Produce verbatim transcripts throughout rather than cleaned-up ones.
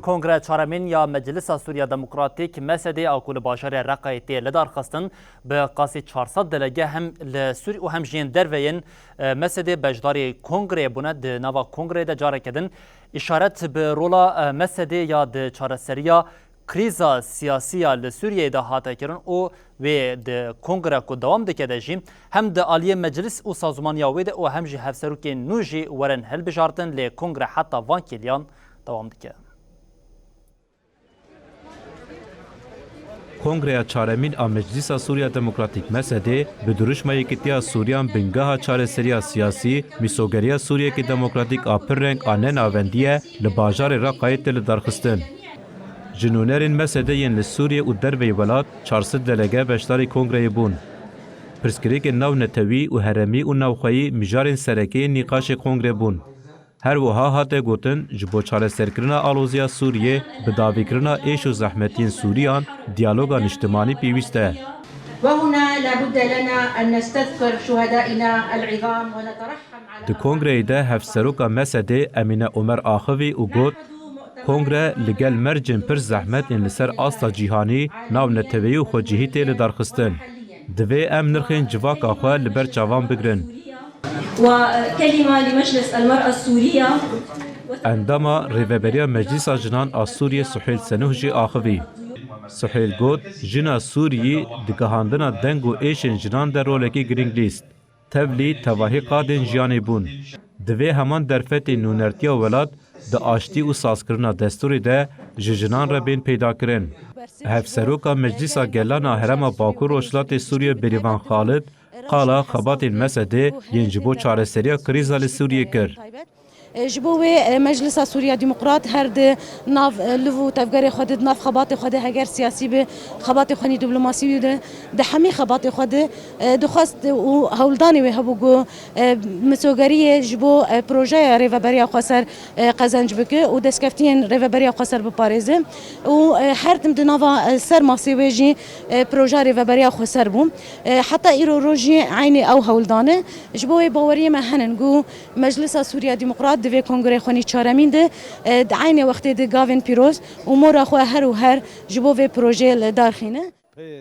Kongreya çaremîn ya Meclisa Sûriya Demokratîk, M S D, a ku li bajarê Reqayê tê lidarxistin, bi qasî çar sed delege hem li Sûrî û hem jî yên derve yên, e, M S D beşdarî kongreyê bûne. Di nava kongreyê de careke din îşaret bi rola, e, M S D ya di çareseriya krîza siyasî ya li Sûriyeyê de hate kirin û wê di kongre ku dewam dike de jî hem di aliyê meclis û sazmaniya wê de û hem jî hevserokên nû jî werin hilbijartin, lê kongre heta van kêliyan dewam dike. Kongreya çaremîn a Meclisa Sûriya Demokratîk, M S D, bi dirûşma Yekîtiya Sûriyan bingeha çareseriya siyasî, mîsogeriya Sûriyeke demokratîk a pirreng a ne navendî ye, li bajarê Reqayê tê lidarxistin. Ji nûnerên M S D yên li Sûriyê û derveyî welat çar sed delege beşdarî kongreyê bûn. Pirsgirêkên navnetewî û herêmî û navxweyî mijarên sereke yên nîqaşê kongrê bûn. Her wiha hate gotin, ji bo çareserkirina aloziya Sûriyê, bi davîkirina êş û zehmetiyên Sûriyan, diyaloga niştimanî pêwîst e. وهنا لا بد لنا أن نستذكر شهدائنا العظام ونترحم على Di kongreyê de Hevseroka M S D Emîne Omer axivî û got, Kongre li gel mercên pir zehmet ên li ser asta cîhanî, navneteweyî û xwecihî tê lidarxistin. Divê em nirxên civaka xwe li ber çavan bigrin. وكلمة لمجلس المرأة السورية. Endama Rêveberiya Meclisa Jinan a Sûriyê Suhêl Senuh jî axivî. Suhêl got, jina Sûriyî di gihandina deng û êşên jinan de rolekî girîng lîst. Tevlî tevahî qadên jiyanê bûn. Divê heman derfetên nûnertiya welat di aştî û sazkirina destûrê de ji jinan re bên peydakirin. Hevseroka Meclisa Gelan a Herêma Bakur Rojhilatê Sûriyê Bêrîvan Xalid qala xebatên M S D yên ji bo çareseriya krîza li Sûriyê kir. E, ji bo wê, e, Meclisa Sûriya Demokrat her di nav, e, liv û tevgerê xwe de, di nav xebatê xwe de, heger siyasî be, xebatê xwe nî diplomasî de, di hemî xebatê xwe de, e, dixwest û hewldanê wê hebû ku, e, misogeriyê ji bo, e, projeya Rêveberiya Xweser, e, qezenc bike û destkeftiyên Rêveberiya Xweser biparêze û, e, her tim di nava, e, ser masê wê jî, e, projeya Rêveberiya Xweser bû. E, heta îro roj jî eynî ew hewldan e. Ji bo wê baweriyê me henin ku Meclisa Sûriya Demokrat di vê kongrê xwe nî çaremîn de, e, di eynê wextê de gavên pîroz û mora xwe her û her ji bo vê projeyê li dar xîne.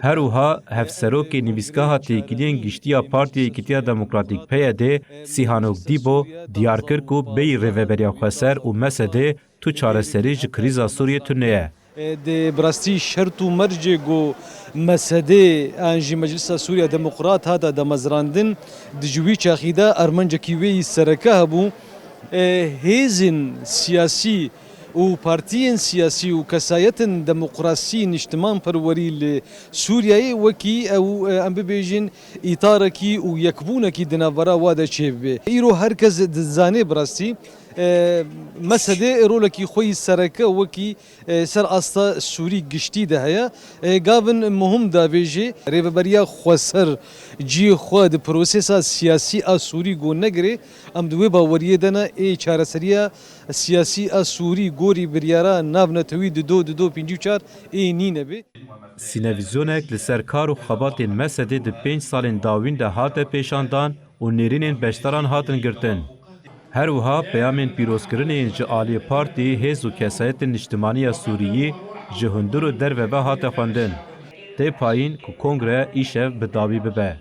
Her wiha Hevserokê Nivîsgeha Têkiliyên Giştî ya Partiya Yekîtiya Demokratîk, P Y D, Sîhanok Dîbo, diyar kir ku bêyî Rêveberiya Xweser û M S D tu çareserî ji krîza Sûriyê tune ye. E, di bi rastî şert û mercê ku M S D an jî Meclisa Sûriya Demokrat hate damezrandin, di ji wî çaxî de armancekî wê yî sereke hebû. E, hêzên siyasî û partiyên siyasî û kesayetên demokrasî niştimanperwerî li Sûriyeyê wekî ew, e, em bibêjin îtarekî û yekbûnekî di navbera wa de çêbibe. Îro her kes dizane bi rastî, e, M S D rolekî xwe yî sereke wekî, e, ser asta Sûrî giştî de heye. E, gavin muhim davêjê, Rêveberiya Xweser cihê xwe di prosesa siyasî a Sûrî got negire. Em di wê baweriyê de ne, ê çareseriya siyasî a Sûrî gorî biryara navnetewî di do, di do pêncî û çar ê nîne be. Sînevîzyonek li ser kar û xebatên M S D di pênc salên dawîn de hate pêşandan û nêrînên beşdaran hatin girtin. Her wiha peyamên pîrozkirinê yên ji aliyê partî, hêz û kesayetên niştimanî ya Sûriyî ji hundir û derve ve hate xwendin. Tê payîn ku kongre îşev bi dawî bibe.